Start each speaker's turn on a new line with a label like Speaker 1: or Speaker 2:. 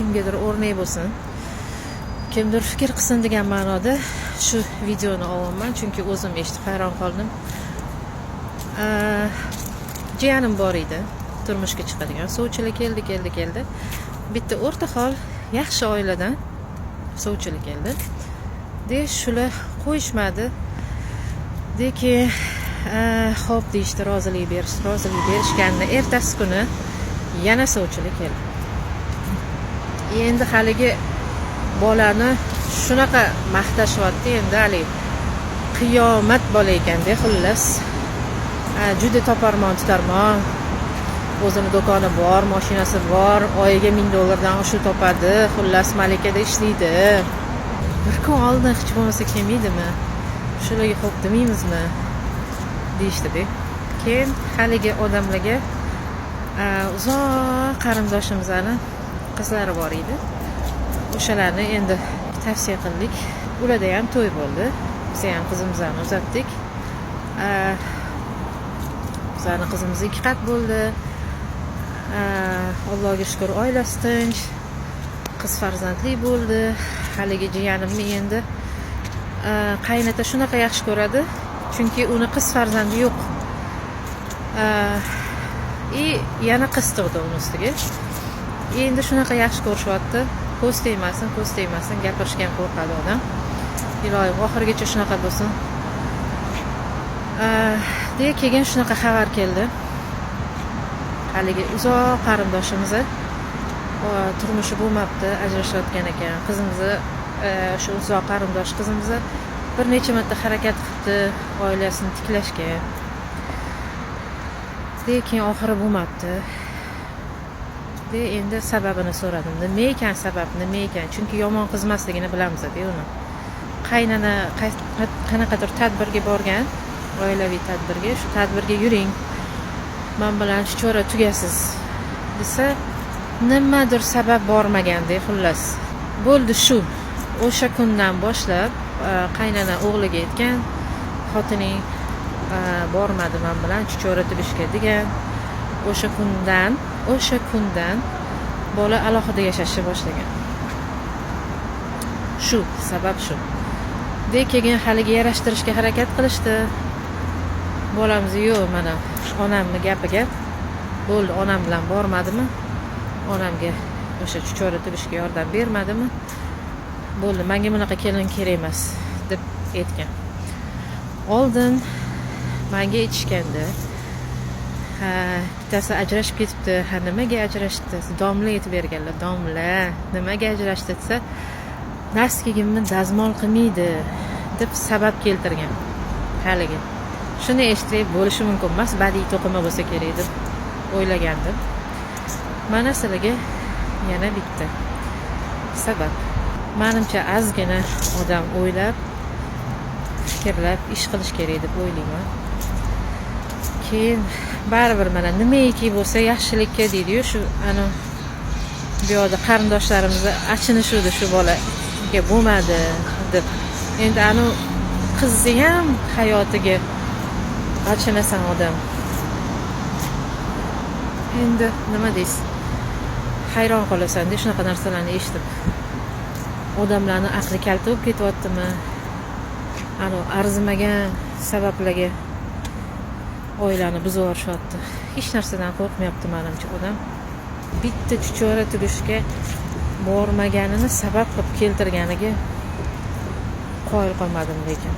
Speaker 1: Kimgadir o'rnak bo'lsin, kimdir fikr qilsin degan ma'noda shu videoni olyapman, chunki o'zim eshitib hayron qoldim. Jiyanim bor edi, turmushga chiqadigan. Sovchilar keldi, keldi, keldi. Bitta o'rta hol, yaxshi oiladan sovchilar keldi de, shular qo'yishmadi de, keyin "Xo'p", deyishdi, rozilik berishdi. Rozilik berishganini ertasi kuni yana sovchilar keldi. Endi haligi bolani shunaqa maqtashyapti, endi haligi qiyomat bola ekanda, xullas, juda toparmon tutarmon, o'zini do'koni bor, mashinasi bor, oyiga 1000 dollardan oshiq topadi, xullas, Malikada ishlaydi. "Bir kun oldin hech bo'lmasa kelmaydimi, shularga xo'p demaymizmi?" deyishdida. Keyin haligi odamlarga, uzoq qarindoshimizni qizlari bor edi, o'shalarni endi tavsiya qildik. Ularda ham to'y bo'ldi, biz ham qizimizni uzatdik. Bizani qizimiz ikki qat bo'ldi. Allohga shukur, oilasi tinch, qiz farzandli bo'ldi. Haligi jiyanimni endi qaynota shunaqa yaxshi ko'radi, chunki uni qiz farzandi yo'q и yana qiz tug'di uni ustiga. Endi shunaqa yaxshi ko'rishyapti, ko'z tegmasin, ko'z tegmasin, gapirishga ham qo'rqadi odam. Iloyim, oxirigacha shunaqa bo'lsin deya. Keyin shunaqa xabar keldi: haligi uzoq qarindoshimiz turmushi bo'lmabdi, ajrashayotgan ekan. Qizimizni, shu uzoq qarindosh qizimizni bir necha marta harakat qilibdi oilasini tiklashga, lekin oxiri bo'lmabdi de. Endi sababini so'radim, nima ekan sabab, nima ekan, chunki yomon qiz emasligini bilamizda uni. Qaynona qanaqadir tadbirga borgan, oilaviy tadbirga. "Shu tadbirga yuring man bilan, chuchvara tugasiz", desa, nimadir sabab bormaganda, xullas, bo'ldi. Shu o'sha kundan boshlab qaynona o'g'liga aytgan: "Xotining bormadi man bilan chuchvara tugishga", degan. O'sha kundan bola alohida yashashni boshlagan. Shu sabab shu de. Keyin haligi yarashtirishga harakat qilishdi bolamiz: "Yo'q, mana onamni gapiga bo'ldi, onam bilan bormadimi, onamga o'sha chuchvara tugishga yordam bermadimi, bo'ldi, manga bunaqa kelin kerak emas", deb aytgan. Oldin manga aytishganda: "Ha, bittasi ajrashib ketibdi". "Ha, nimaga ajrashdi?" Domla aytib berganlar: "Domla, nimaga ajrashdi?" desa, "Носки gimni dazmol qilmaydi", deb sabab keltirgan. Haligi shuni eshitib, bo'lishi mumkin emas, badiiy to'qima bo'lsa kerak deb o'ylagandim. Mana sizlarga yana bitta sabab. Manimcha, ozgina odam o'ylab, fikrlab ish qilish kerak deb o'ylayman. Keyin baribir mana nimaiki bo'lsa, yaxshilikka deydiyu. Shu ana bu yoqda qarindoshlarimiz achinishuvdi, shu bolaga bo'lmadi deb. Endi anavi qizni ham hayotiga achinasan odam. Endi nima deysiz, hayron qolasanda shunaqa narsalarni eshitib. Odamlarni aqli kalta bo'lib ketyaptimi, anavi arzimagan sabablarga oilani buzib yuborishyapti. Hech narsadan qo'rqmayapti manimcha odam. Bitta chuchvara tugishga bormaganini sabab qilib keltirganiga qoyil qolmadim lekin.